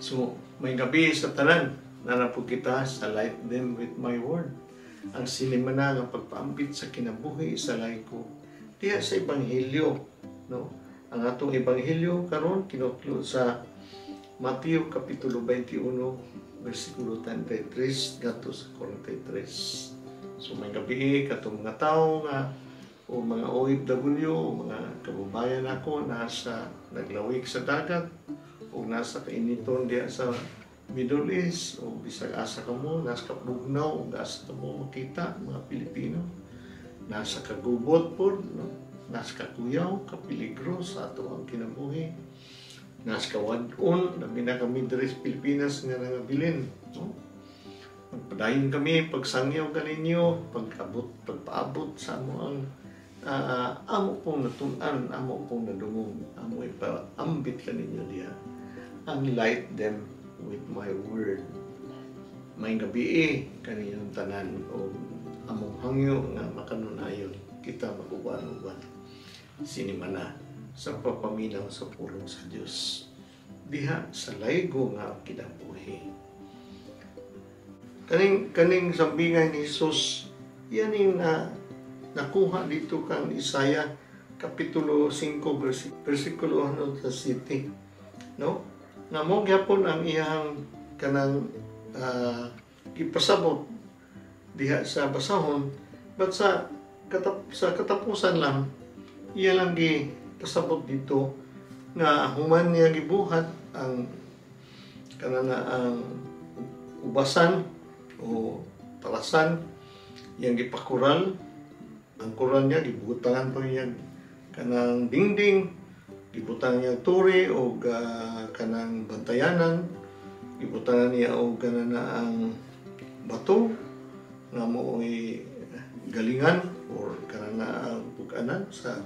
So, maayong gabii sa tanan, naa na po kita sa Light Them With My Word. Ang sinimana nga pagpaambit sa kinabuhi sa laiko diha sa Ebanghelyo, no? Ang atong Ebanghelyo karon kinutlo sa Mateo Kapitulo 21 versikulo 33 ngadto sa 43. So maayong gabii katong mga tawo nga o mga OFW o mga kababayan ako nasa naglawig sa dagat o nasa kainiton diha sa Middle East o bisag asa kamo, nasa kabugnaw o asa kamo makita mga Pilipino nasa kagubot pod, no? Nasa kakuyaw, kapiligro sa ato ang kinabuhi, nasa kawad-on, labi na kami diri sa Pilipinas nga nangabilin, no? Magpadayon kami pagsangyaw kaninyo, pag-abot, pagpaabot sa amo ang amo pong natun-an, amo pong nadungog, amo ipaambit kaninyo diha ang Light Them With My Word. Maayong gabii kaninyong tanan o among hangyo nga makanunayon kita mag-uban-uban sinimana sa papaminaw sa pulong sa Dios diha sa laygo nga kinabuhi. Kaning sambingay ni Jesus, yan yung na nakuha dito kang Isaiah Kapitulo 5 versikulo 1 sa city, no? Nga mo gyapon ang iyang kanang gipasabot diha sa basahon, but sa katapusan lang iya lang gipasabot dito nga human niya gibuhat ang kanana ang ubasan o talasan, iyang gipakural ang kural niya, gibutangan pa niya kanang dingding, gibutangan niya turi o kanang bantayanan, gibutangan niya og kanana ang bato nga mooy galingan or kanana ang puganan sa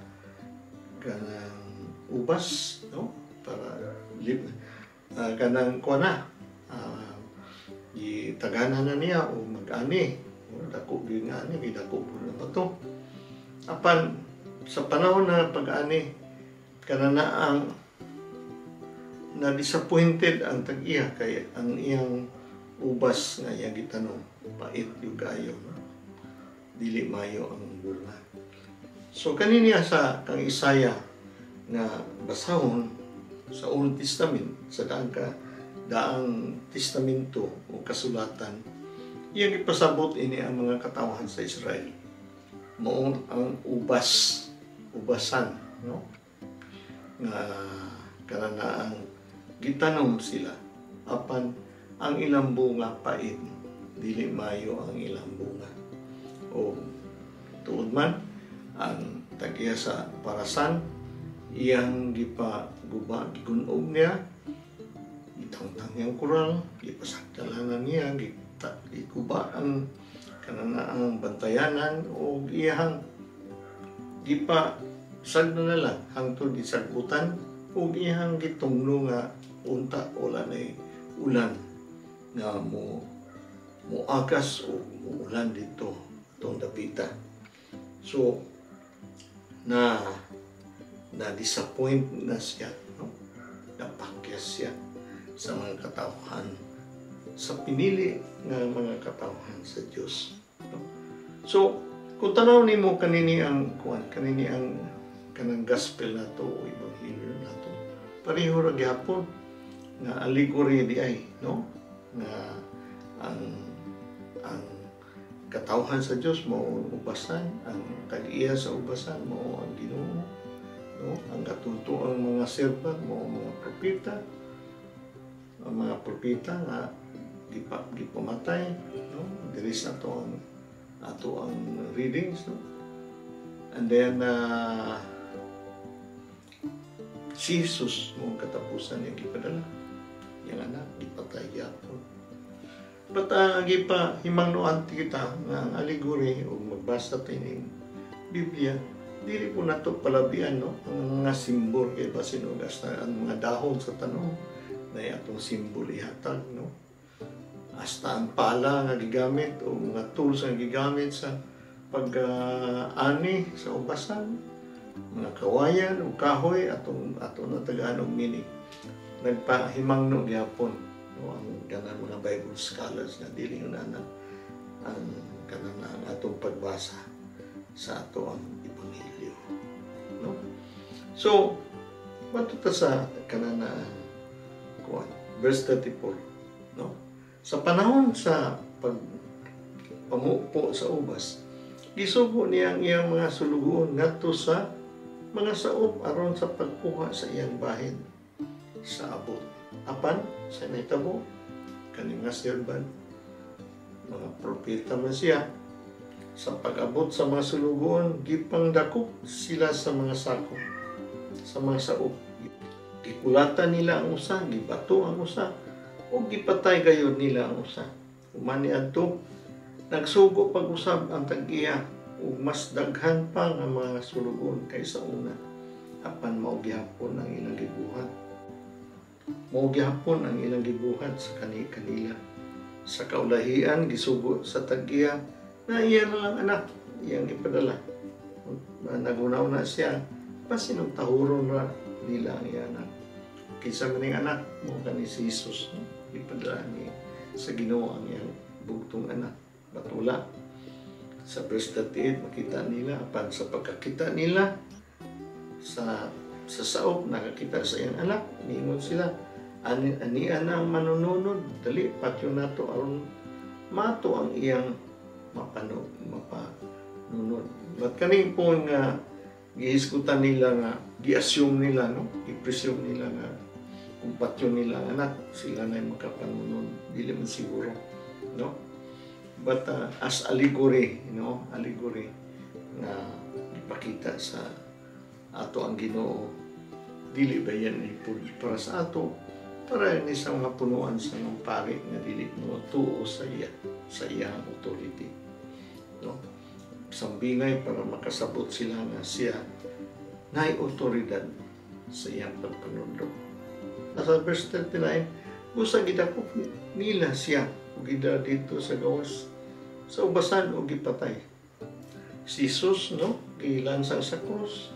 kanang ubas, no, para kanang kuan na gitaganan na niya o mag-ani o dako gyud nga ani, dako po na bato. Apan sa panahon na pag-ani, kanana ang na disappointed ang tag-iya kay ang iyang ubas nga iyang gitanom pait yung kaayo, no? Dili mayo ang bunga. So kaniniya sa kang Isaiah nga basahon sa Old Testament, sa daang testamento o kasulatan, iyang ipasabot ini ang mga katawhan sa Israel mao ang ubasan, no, nga kanana ang gitanom sila, apan ang ilang bunga pait, dili mayo ang ilang bunga. O tuod man ang tag-iya sa parasan, iyang gipaguba, gigunob niya, gitangtang niyang kural, gipasagdalanan niya, giguba ang kanana ang bantayanan o iyang gipa sagdo na lang hangtod gisagutan ug iyang gitungno nga unta wala na ulan nga mo moagas o muulan dito atong dapita. So na na disappoint na siya, no? Napakyas siya sa mga katawhan, sa pinili nga mga katawhan sa Dios, no? So kung tanaw nimo kanini ang kuan, kanini ang kanang gospel nato o ebanghelyo nato, pareho ra gyapon nga allegory di ay, no, nga ang katawhan sa Dios mao ang ubasan, ang tag-iya sa ubasan mao ang Ginoo, no? Ang katunto ang mga servant mao ang mga propeta, ang mga propeta nga gipamatay, no? Diri sa ato ang readings, no? And then si Jesus mo katapusan niyang gipadala iyang anak, gipatay gyapon. But gipa himangnoan kita nga ang allegory o magbasa tayo ning Biblia, dili po nato palabian, no, ang mga simbol kay basin og hasta ang mga dahon sa tanom na atong simbol ihatag, no, hasta ang pala nga gigamit o mga tools nga gigamit sa pag-ani sa ubasan, mga kawayan o kahoy, atong ato natagaan og meaning. Nagpahimangno gyapon, no, ang kanang mga Bible scholars nga dili yun ana ang kanang ang atong pagbasa sa ato ang ebanghelyo, no? So mato ta sa kanang kuan, verse 34, no? Sa panahon sa pag pamupo sa ubas, gisugo niya ang iyang mga sulugoon ngadto sa mga saop aron sa pagkuha sa iyang bahin sa abot. Apan sa nahitabo, kaning mga servant, mga propeta man siya, sa pag-abot sa mga sulugoon, gipangdakop sila sa mga sako, sa mga saop. Gikulatan nila ang usa, gibato ang usa, o gipatay gayon nila ang usa. Human niadto, nagsugo pag-usab ang tag-iya ug mas daghan pa nga mga sulugoon kaysa una. Apan mao gihapon ang ilang gibuhat. Mao gihapon ang ilang gibuhat sa kanila. Sa kaulahian, gisugo sa tag-iya na iya na lang anak, iyang ipadala. Naguna-una siya, basin og tahuron ra nila ang iyang anak. Kinsa man ning anak, mao kani si Jesus, no? Ipadala ni sa Ginoo ang iyang bugtong anak. Batula. Sa verse 38, makita nila, apan sa pagkakita nila sa saop, nakakita sa iyang anak, niingon sila, ani ania na ang manununod, dali, patyon nato aron mato ang iyang mapanunod. But kaning po nga gihisgutan nila nga gi-assume nila, no, gi-presume nila nga kung patyon nila ang anak, sila na yung makapanunod. Dili man siguro, no? But as allegory, allegory nga ipakita sa ato ang Ginoo, dili ba yan ay para sa ato, para ni sa mga punuan sa mga pari nga dili mo tuo sa iya, sa iyang authority, no? Sambingay para makasabot sila nga siya naay otoridad sa iyang pagpanudlo. Sa verse 39, busa gidakop nila siya ug gidala didto sa gawas sa ubasan ug gipatay. Si Jesus, no, gilansang sa krus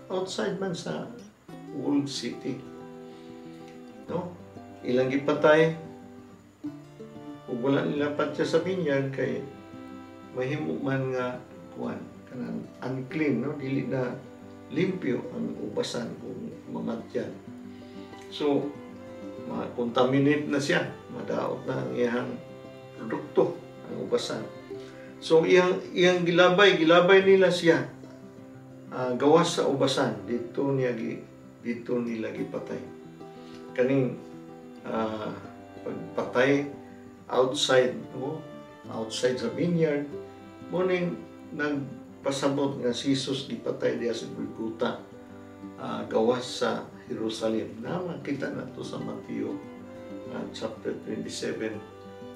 outside man sa old city, no? Ilang gipatay ug wala nila patya sa vineyard kay mahimo man nga kuan, kanang unclean, no, dili na limpyo ang ubasan kung mamatyan. So ma-contaminate na siya, madaot na ang iyang produkto, ang ubasan. So iyang gilabay nila siya gawas sa ubasan, dito nila gipatay. Kaning pagpatay outside, no, outside sa vineyard, mo ning nagpasabot nga si Jesus gipatay diha sa Golgota, gawas sa Jerusalem. Na makita na to sa Mateo chapter 27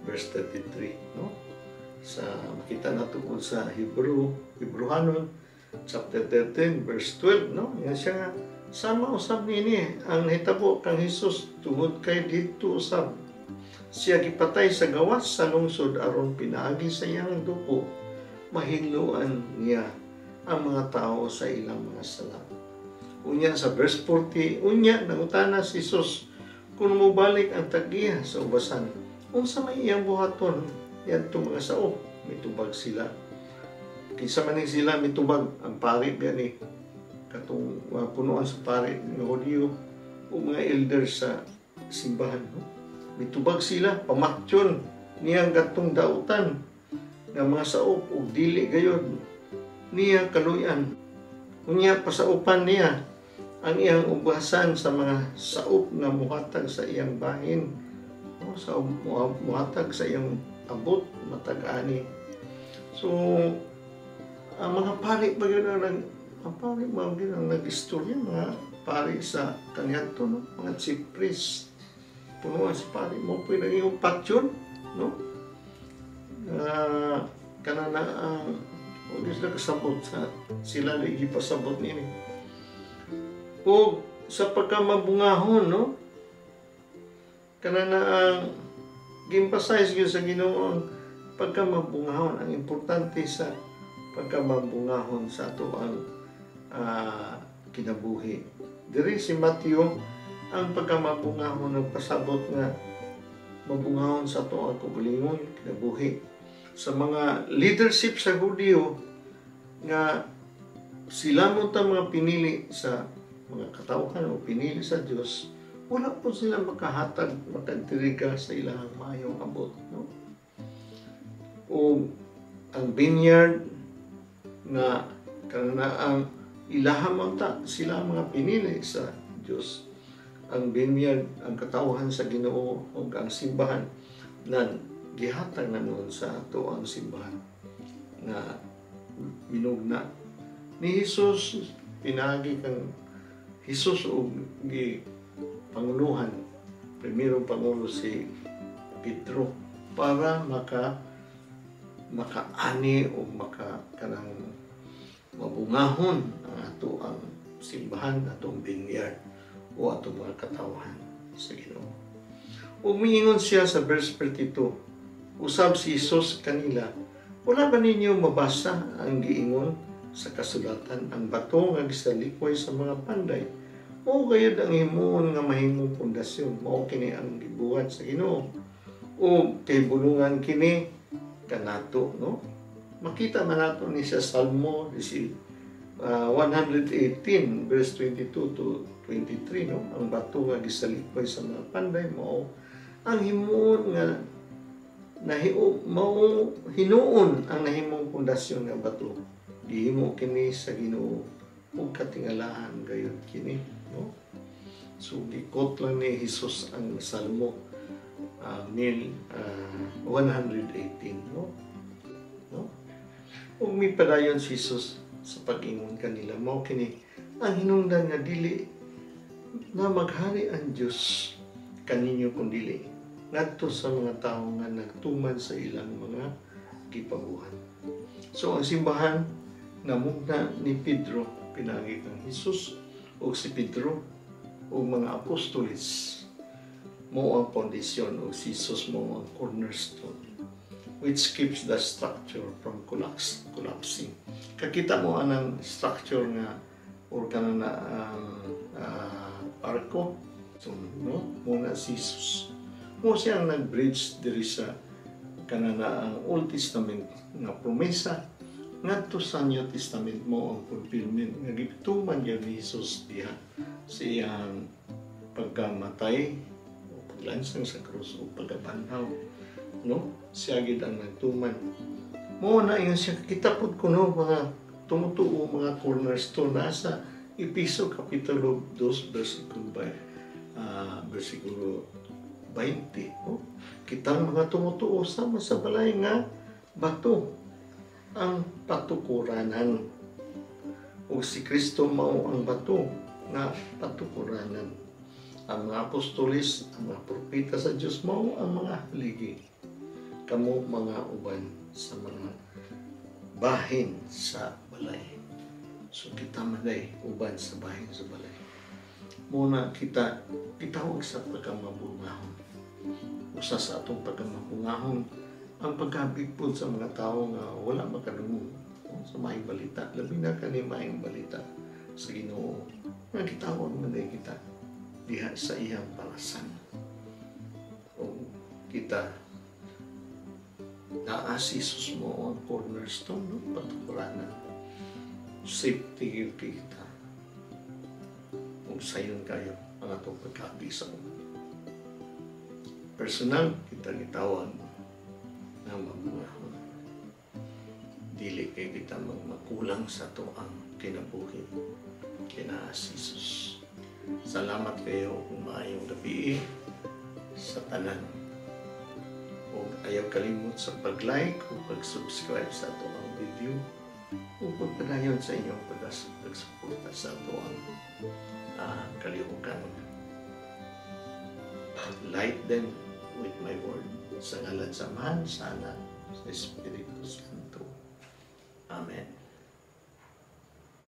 verse 33, no? Sa makita na to po sa Hebrew chapter 13 verse 12, no? Yan siya nga sama usab niini ang nahitabo kang Hesus tungod kay didto usab siya gipatay sa gawas sa lungsod aron pinaagi sa iyang dugo mahinloan niya ang mga tao sa ilang mga sala. Unya sa verse 40, unya nangutana si Jesus kung mobalik ang tag-iya sa ubasan, unsa may iyang buhaton niadto mga saop? Mitubag sila. Kinsa man sila mitubag? Ang pari gani, katong punuan sa pari ng Hudiyo o mga elders sa simbahan, no? Mitubag sila, pamatyon niyang gatong dautan nga mga saop ug dili gayod niya kaluyan. Unya pasaupan niya ang iyang ubasan sa mga saop nga muhatag sa iyang bahin, no? Sa muhatag sa iyang abot matag ani. So ang mga pari ba yun ang pari ba yun ang nag-istorya, mga pari sa kaniadto, no? Mga chief priest, punuan sa pari mo po yung patyon, no? Kanana ang huwag sila kasabot sa sila lagi pasabot nini. O sa pagkamabungahon, no? Kanana ang gi-emphasize gyud sa Ginoo ang pagkamabungahon, ang importante sa pagkamabungahon sa ato ang kinabuhi. Diri si Matthew Ang pagkamabungahon nagpasabot nga mabungahon sa ato ang kaugalingon kinabuhi. Sa mga leadership sa Hudiyo nga sila mo ta mga pinili sa mga katawhan o pinili sa Dios, wala po sila makahatag, makaintriga sa ilang maayong abot, no? O ang vineyard nga kanang ilaha man ta sila ang mga pinili sa Dios. Ang vineyard, ang katawhan sa Ginoo ug ang simbahan nan gihatag na noon sa ato ang simbahan nga minugna ni Jesus, pinagi kang Jesus ug gi panguluhan, primerong pangulo si Pedro para makaani o maka kanang mabungahon ang ato ang simbahan, atong vineyard o atong mga katawhan sa Ginoo. Ug miingon siya sa verse 32, usab si Jesus kanila, "Wala ba ninyo mabasa ang giingon sa kasulatan, ang bato nga gisalikway sa mga panday mao gayud ang himuon nga mahimong pundasyon? Mao kini ang gibuhat sa Ginoo o kay bulungan kini kanato," no? Makita man nato ni sa Salmo 118 verse 22 to 23, no? Ang bato nga gisalikway sa mga panday mao ang himuon nga nahiu mao hinuon ang nahimong pundasyon nga bato. Gihimo kini sa Ginoo ug katingalahan gayud kini, no? So gi-quote lang ni Jesus ang Salmo 118, no? No, ug mipadayon si Jesus sa pag-ingon kanila, "Mao kini ang hinungdan nga dili na maghari ang Dios kaninyo kun dili ngadto sa mga tawo nga nagtuman sa ilang mga gipabuhat." So ang simbahan namugna ni Pedro pinagi kang Jesus, ug si Pedro ug mga apostoles mo ang pundasyon, ug si Jesus mo ang cornerstone which keeps the structure from collapsing. Kakita mo anang structure nga or kanang na ang arko. So, no? Muna si Jesus. Mo siya ang nag-bridge diri sa kanana ang Old Testament nga promesa ngadto sa New Testament, mo ang fulfillment nga gituman gyud ni Jesus diha sa iyang pagkamatay o paglansang sa krus o pagkabanhaw, no? Siya gid ang nagtuman. Mo na ingon siya, kita pud kuno mga tumutuo, mga cornerstone. Nasa Epeso kapitulo 2 versikulo by versikulo 20, no? Kitang mga tumutuo sama sa balay nga bato ang patukuranan ug si Kristo mao ang bato nga patukuranan. Ang mga apostoles, ang mga propeta sa Dios mao ang mga haligi. Kamo mga uban sa mga bahin sa balay. So kita manay uban sa bahin sa balay. Muna kita gitawag sa pagkamabungahon. Usa sa atong pagkamabungahon ang pagkabigpod sa mga tao nga wala makadungog sa maayong balita, labi na kani maayong balita sa Ginoo nga gitawag man day kita diha sa iyang balasan. O kita naa si Jesus mo ang cornerstone, no? Patukuranan, safety gyud kita ug sayon kayo ang atong pagkabi sa uban. Personal, kita gitawag nga mabungahon. Dili kay kita magmakulang sa ato ang kinabuhi kina si Jesus. Salamat kayo kung maayong gabi sa tanan. Ug ayaw kalimot sa pag-like o pag-subscribe sa ato ang video o pagpadayon sa inyong pagsuporta sa ato ang kalihukan. Light them with my word. Sa ngalan sa Amahan, sa Anak, sa Espiritu Santo. Amen.